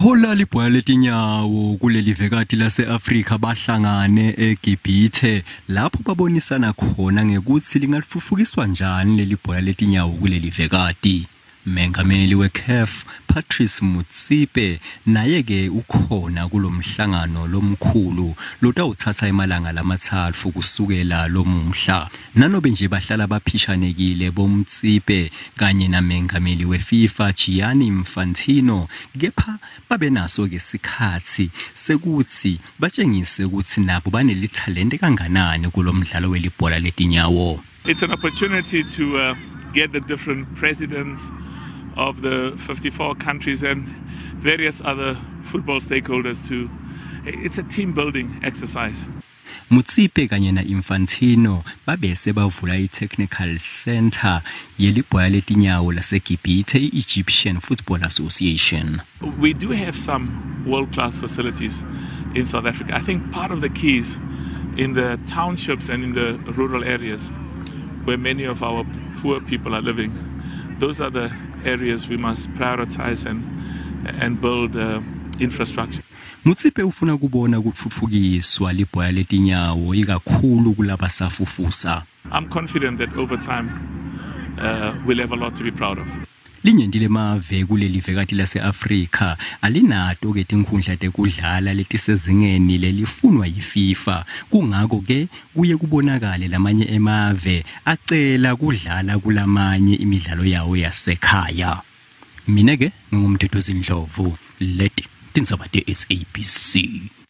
Hola libhola letinyawo kuleli vekati lase-Afrika bahlangane eGibhithe lapho babonisana khona ngekutsi lingatfutfukiswa njani leli bhola letinyawo kuleli vekati. Mengameli we-CAF Patrice Motsepe naye-ke ukhona kulomhlangano lomkhulu lotawutsatsa emalanga lamatsatfu kusukela lomuhla. Nanobe nje bahlala baphishanekile boMotsepe kanye namengameli we-FIFA Gianni Infantino, kepha babenaso-ke sikhatsi sekutsi batjengise kutsi nabo banelithalente kanganani kulomdlalo welibhola letinyawo. It's an opportunity to get the different presidents of the 54 countries and various other football stakeholders to. It's a team building exercise. Motsepe kanye na-Infantino babese bavula i-Technical Center yelibhola letinyawo laseGibhithe, i-Egyptian Football Association. We do have some world class facilities in South Africa. I think part of the keys in the townships and in the rural areas where many of our poor people are living, those are the areas we must prioritize and build infrastructure. Motsepe ufuna kubona kutfutfukiswa libhola letinyawo ikakhulu kulabasafufusa. I'm confident that over time we'll have a lot to be proud of. Linyenti lemave kuleli vekati lase-Afrika alinato ke tinkhundla tekudlala letisezingeni lelifunwa yiFIFA, kungako ke kuye kubonakale lamanye emave acela kudlala kulamanye imidlalo yawo yasekhaya. Mina ke nginguMduduzi Ndlovu, leti tindzaba te-SABC.